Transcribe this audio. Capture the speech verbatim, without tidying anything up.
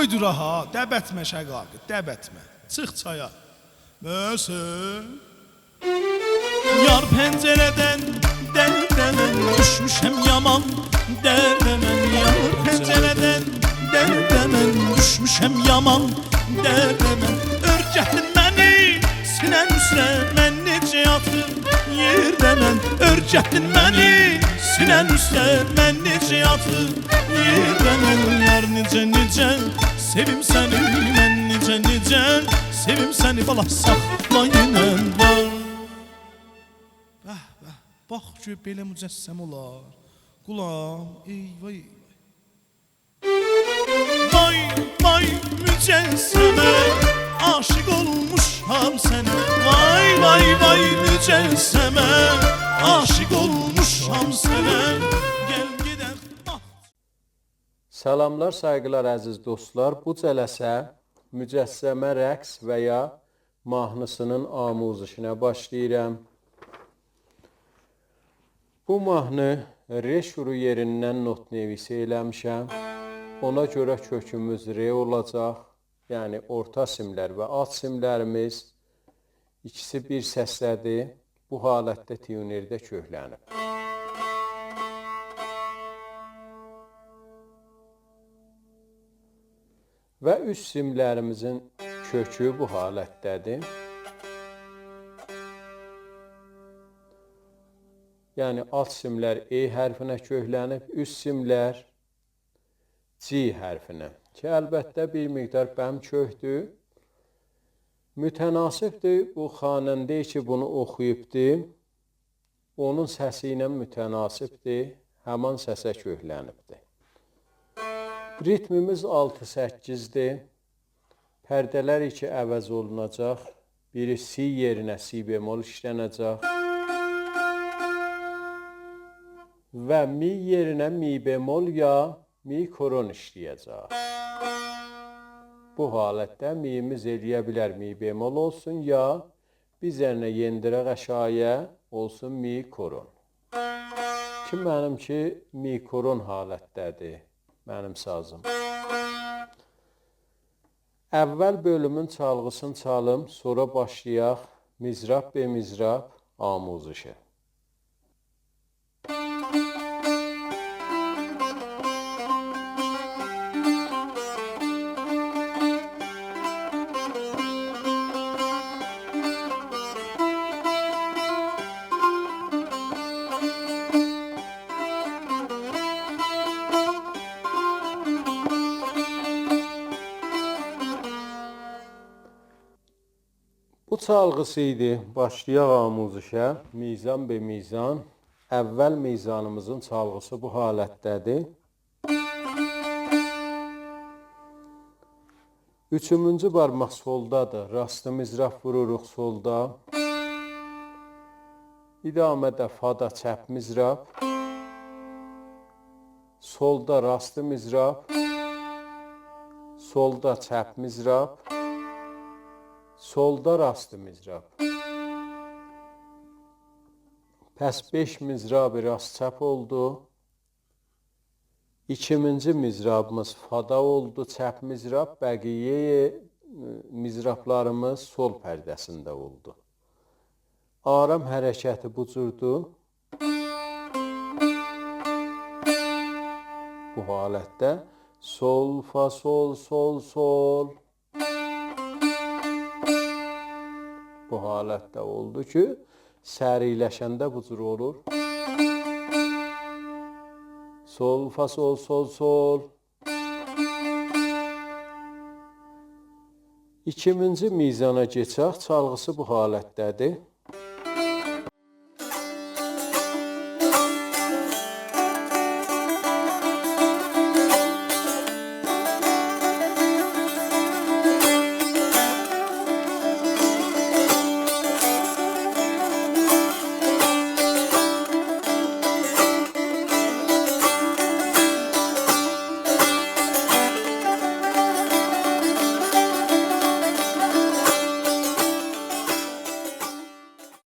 قوی دورا ها، دبتمه شقاقی، دبتمه. چیخ چایا. محسن. یار پنجره‌دن درده‌من، دوشموشم یامان درده‌من. یار پنجره‌دن درده‌من، دوشموشم یامان درده‌من. اؤرگتدین منی سینه‌ن اوسته، من نئجه یاتیم یئرده‌من. اؤرگتدین منی سینه‌ن اوسته، من نئجه یاتیم یئرده‌من. یار نئجه، نئجه سئویم سنی، من نئجه، نئجه سئویم سنی، بالا ساخلا یئنه وار. به، به، باخ کی، بئله مجسمه اولار. غلام، ای وای، ای وای. وای، وای، مجسمه، عاشیق اولموشام سنه. وای، وای، وای، مجسمه، عاشیق اولموشام سنه. گل گئدک، باخ. سلاملار، سایغیلار، عزیز دوستلار. بو جلسه مجسمه رقص و یا ماهنی‌سینین آموزشینه باشلاییرام. بو ماهنی ر شورو یئریندن نت‌نویسی ائله‌میشم. اونا گؤره کؤکوموز ر اولاجاق. یعنی اورتا سیملر و آلت سیملریمیز ایکیسی بیر سسده‌دیر. بو حالتده تیونرده کؤکلنیب. و اوست سیملریمیزین کؤکو بو حالتده‌دیر. یعنی آلت سیملر ا حرفینه کؤکلنیب، اوست سیملر ج حرفینه. کی، البته، بیر مقدار بم کؤکدور. متناسبدیر، بو خواننده کی، بونو اوخویوبدور، اونون سسی ایله متناسبدیر، همان سسه کؤکلنیبدیر. ریتمیمیز آلتی سککیزدیر. پرده‌لر کی عوض اولوناجاق، بیری سی یئرینه سی بمل ایشلنه‌جک و می یئرینه می بمل یا می کرن ایشله‌یه‌جک. بو حالتده می‌یمیز ائلیه بیلر می بمل اولسون، یا بیر ذره یئندیرک آشاغییا، اولسون می کرن. کی، منیمکی می کرن حالتده‌دیر، منیم سازیم. اول بؤلومون چالغی‌سینی چالیم، سونرا باشلایاق مضراب به مضراب آموزشه. بو چالغی‌سی ایدی. باشلایاق آموزشه. میزان به میزان. اول میزانیمیزین چالغی‌سی بو حالتده‌دیر. اوچومونجو بارماق سولدادیر. راست مضراب ووروروق سولدا. ادامه‌ده فادا چپ مضراب. سولدا راست مضراب. سولدا چپ مضراب. سولدا راست مضراب. پس بئش مضراب راست چپ اولدو. ایکیمینجی مضرابیمیز فادا اولدو، چپ مضراب، بقیه، ائ، مضرابلاریمیز سول پرده‌سینده اولدو. آرام حرکتی بو جوردور. بو حالتده سول، فا، سول، سول، سول. بو حالتده اولدو کی، سریعلشنده بو جور اولور. سول، فا، سول، سول، سول. ایکیمینجی میزانا کئچک، چالغی‌سی بو حالتده‌دیر.